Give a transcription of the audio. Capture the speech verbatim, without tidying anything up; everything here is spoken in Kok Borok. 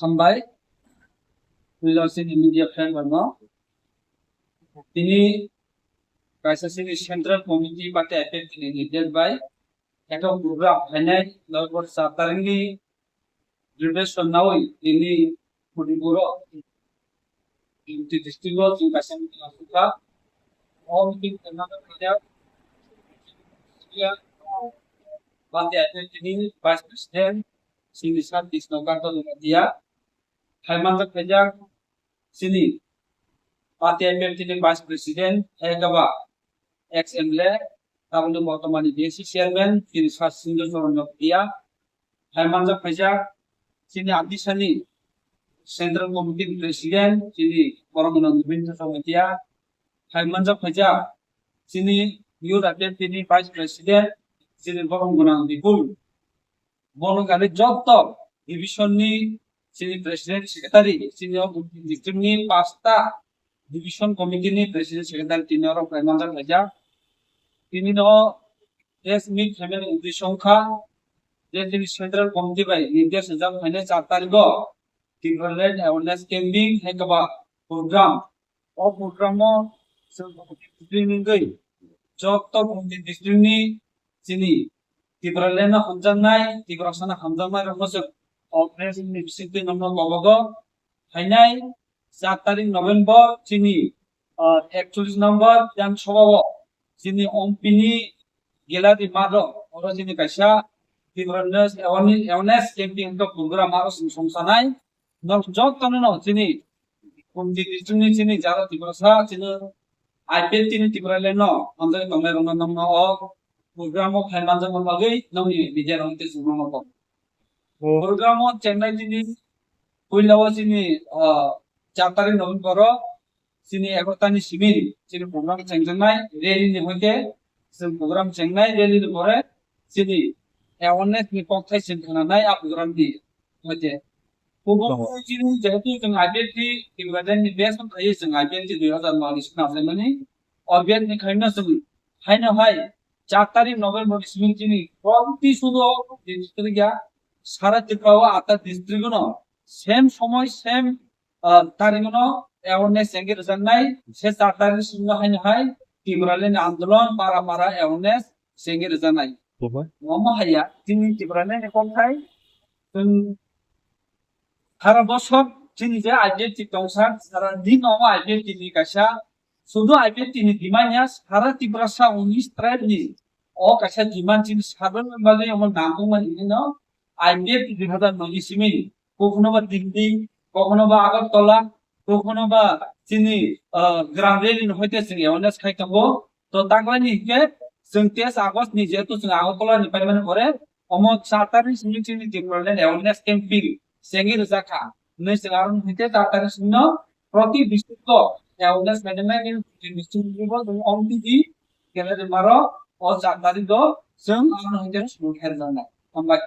Hambai, puila chini media friend rokno. Tini kaisa chini Central Committee party F F T ni leader bai ekta program phainai, loibor char tarikni preparation nawi tini Manipur o, Unity district o chwng kaisa meeting asukha. O meeting khwna khaijak party F F T ni Vice President chini Sir Krishna Kanta Jamatia, hai manjak khaijak chini party F F T ni Vice President, hai khe ba ex M L A, tabukni bortomani B S C chairman, chini Sir Sindhu Charan Jamatia, hai manjak khaijak chini Adisani Central Committee ni President, chini borok gwnang Nibendra Jamatia, hai manjak khaijak chini Youth F F T ni Vice President, chini borok gwnang Bipul. Bono gari joto division ni chini president secretary, chini o district ni pasta division committee ni president secretary tini oro khlai manjak khaijak. Tini no press meet khaimani uddesho wngkha je chini central committee bai nirdesh rijak phainai char tarikh o Tipraland awareness camping hai khe ba program. O program o chwng committee wngwi joto committee district ni chini Tipraland no hamjaknai, Tiprasa no hamjaknai rokno chwng o press ni bisingtwi nokno kobogo phainai char tarik November chini, ah, ekchollish number Bidhan Sabha o chini Ompini Gallery math o oro chini kaisa Tipraland awareness, awareness camping wngkha program aro chwng songsanai. Nok jotono no chini committee ni chini jara Tiprasa chini I P F T ni Tipraland no hamjagwi tongnai rokno nokno o program o phai manjakna bagwi nokni media rok tei chwngno no kok. Program o chengnai chini puila o chini, ah, char tarik November o chini egarota ni simi chini program chengjaknai rally ni hoite chwng program chengnai rally ni pore chini awareness ni kokthai chwng khnanai a program ni hoite. Kubun Oho. Chini jehetu chwng I P F T Tipraland ni best wngkha chwng I P F T dui hazar noi ni swnam jaimani. O best ni khaino chwng haino hai char tarik November ni simi chini proti sudo district ya sara Tripura o atta district no same somoy same ah, tarikno awareness chengwi rwjaknai, se char tarik simi haino hai Tipraland ni andolon para para awareness chengwi rwjaknai. Omo haiya, chini Tipraland ni kokthai, chwng sara bosor chini je I P F T tongsa, sara din omo I P F T ni kaisa, sudu I P F T ni demand ya, sara Tiprasa unis tribe ni o kaisa demand chini sabrwng bagwi omo nangkukmani hino I P F T dui hazar noi ni simi kokno ba Delhi, kokno ba Agartala, kokno ba chini, ah, Gram Valley ni hoite chwng awareness khai tongo. To taklaini hinkhe chwng teis August ni jehetu chwng Agartala ni paimani pore omo char tarik simi chini Tipraland awareness camping chengwi rwjakha. Hwnwi chwng aro hinkhe char tarik simi no proti district o awareness maintainment district level chwng O M T D gallery maro o char tarik o chwng aro hinkhe chwng kherjaknai. Hambai.